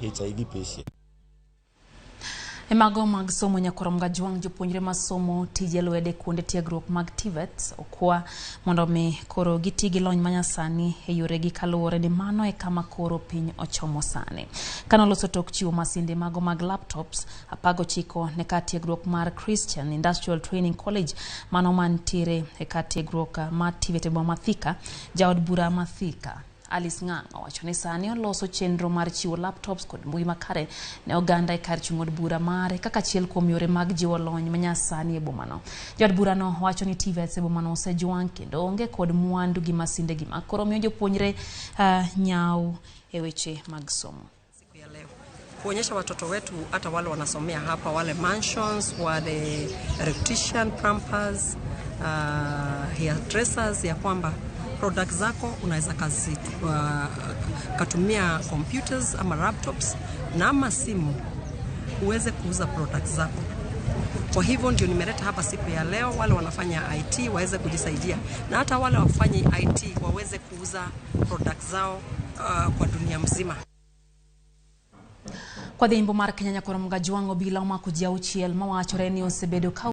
HIV patient. E mago mag somo nyakwar Mgajwang' jopuonjre masomo tije lwedo e kuonde tiegruok mag TVETs okwa mondo mi koro giti gi lony manyasani e yoregi kaluwore ni mano e kama koro piny ochomo sani. Kanoloso tok chiwo masinde mago mag laptops 19 ne kar tiegruok mar Christian Industrial Training College mano mantiere e kar tiegruok mar TVET e boma ma Thika, jaod bura ma Thika Alice Ng'ang'a owacho ni sani oloso chenro mar chiwo laptops kod mbui makare ne oganda e kar chung' od bura mare kaka achiel kuom yore mag jiwo lony manyasani e bomano. Jaod burano wacho ni TVETs e bomano osejwang' kendo onge kod mwandu gi masinde gi ma koro miyo jopuonjre nyaw e weche mag somo. Siku ya leo kuonyesha watoto wetu hata wale wanasomea hapa, wale mansions, wale electrician, plumbers, hairdressers, ya kwamba product zako unaweza kazi, katumia computers ama laptops na ama simu uweze kuuza product zako. Kwa hivyo ndio nimeleta hapa siku ya leo, wale wanafanya IT waweze kujisaidia na hata wale wafanye IT waweze kuuza product zao kwa dunia mzima. Kwa dhimbo mar Kenya nyakwar Mgajwang' obila omako ji auchiel mawachore ni osebedo ka